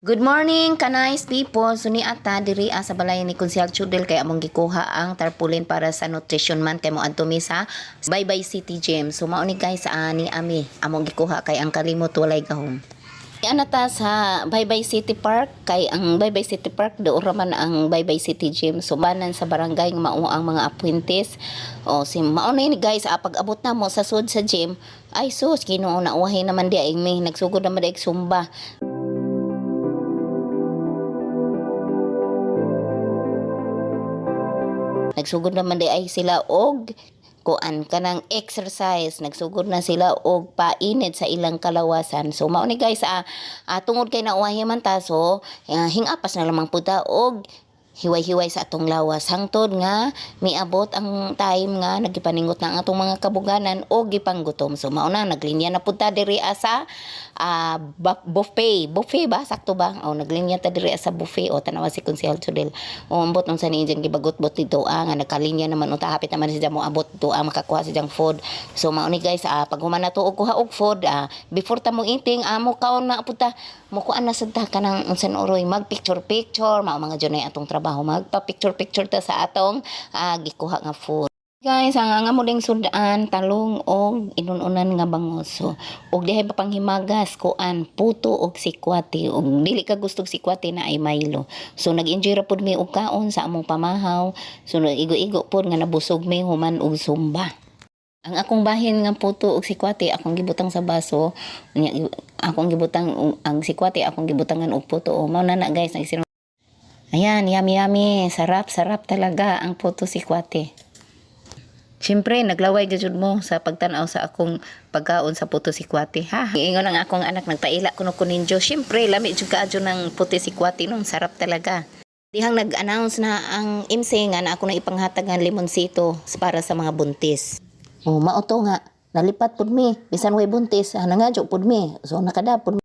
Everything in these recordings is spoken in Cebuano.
Good morning, ka-nice people. So ni ata diri sa balay ni Konsehal Chudel kay among gikuha ang tarpaulin para sa nutrition month kay moadto mi sa Baybay City Gym. So mao ni, guys, ni ami among gikuha kay ang kalimot walay gahom. Ana ta sa Baybay City Park kay ang Baybay City Park do raman ang Baybay City Gym. So banan sa barangay nga mao ang mga appointees. O si mao na yun, guys, pag abot na mo sa sud sa gym, ay sus, Ginoo, nauwahi naman di ay may nagsugod naman di ay zumba. Nagsugod naman di ay sila og kuan kanang exercise, nagsugod na sila og painit sa ilang kalawasan. So mao ni, guys, tungod kay nauwahi man ta, so hingapas na lamang pud ta og hiway-hiway sa atong lawas hangtod nga miabot ang time nga nagipaningot na ang atong mga kabuganan o gipanggutom. So mao na, naglinya na pud ta diri sa buffet. Buffet ba, sakto ba? O, naglinya ta diri sa buffet. O, tanawa si Konsehal Chudel. O, ambot unsa ni iyang gibagot-bot dito, nga nakalinya naman unta, hapit naman siya mo abot dito, makakuha sa diyang food. So mao ni, guys, pag human na to og kuha og food, before ta mo eating, mo kaon na pud ta, mo kuan na sad ta kanang unsa na uroy, mag picture picture. Mao mga dyan ay atong trabaho, magpa picture picture ta sa atong gikuha nga food. Guys, ang amo ding sudan, talong og inununan nga bangos. So, og dihay pa panghimagas, kuan, puto og sikwate. Og dili ka gusto og sikwate, na ay Milo. So nag-enjoy ra pud mi og kaon sa among pamahaw. So igo-igo pud nga nabusog mi human og zumba. Ang akong bahin nga puto og sikwate akong gibutang sa baso. Nya, akong gibutang ang sikwate, akong gibutangan og puto. O mao na na, guys, nagsin. Ayan, yummy yummy, sarap sarap talaga ang puto sikwate. Siyempre, naglaway gajud mo sa pagtan-aw sa akong pagkaon sa puto sikwate. Ha? Ingon ang akong anak, nagpaila kuno ko ninyo. Siyempre, lami jud kaayo ng puto sikwate nung, sarap talaga. Dihang nag-announce na ang MC nga na ako na ipanghatag nga limonsito para sa mga buntis. O, mao to nga, nalipat pud mi, bisan way buntis, nangadyo pud mi. So nakada pud mi.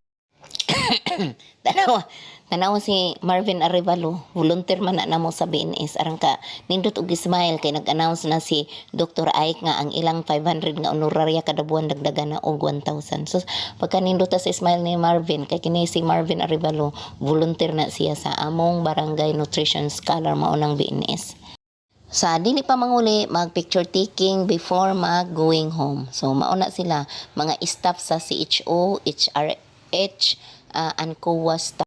Tanawa, tanawa si Marvin Arevalo, volunteer man na namo sa BNS. Arang ka, nindot og smile kay nag-announce na si Dr. Ike nga ang ilang 500 nga honoraria kada buwan dagdagan na og 1,000. So pagka nindot ta sa smile ni Marvin, kay kini si Marvin Arevalo, volunteer na siya sa among barangay nutrition scholar, mao ng BNS. Sa dili pa manguli, mag picture taking before mag going home. So mao na sila mga staff sa CHO, HRH, and COA staff.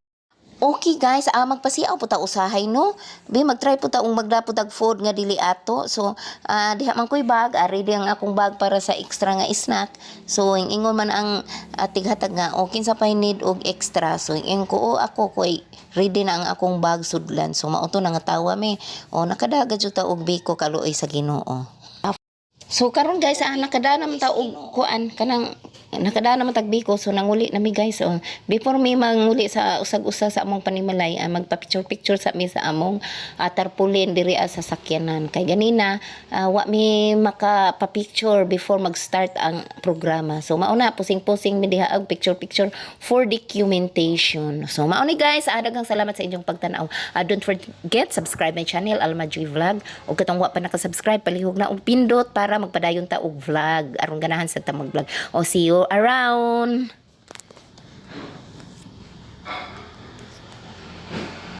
Okay, guys, magpasiaw po ta usahay, no. Bi mag-try po ta ung magdapot og food nga dili ato. So diha man koy bag, ready ang akong bag para sa extra nga snack. So ingon man ang tighatag nga o kinsa pay need og extra. So ingon ko, "Oh, ako koy ready na ang akong bag sudlan." So mao to, nangatawa mi. O, nakadaga jud ta og biko, kaluoy sa Ginoo. So karon, guys, nakadana man ta og kuan kanang nakadana man tag biko, so nanguli na mi, guys. So before mi manguli sa usag-usa sa among panimalay, magpa picture picture sa mi sa among tarpaulin diri sa sakyanan kay ganina wa mi maka pa-picture before mag-start ang programa. So mao na, pusing-pusing mi diha og picture picture for documentation. So mao ni, guys, daghang salamat sa inyong pagtan-aw. Don't forget subscribe my channel, Alma G Vlog, ug katong wa pa naka-subscribe, palihog na og pindot para magpadayon ta og vlog aron ganahan sa ta mag-vlog. O, see you around.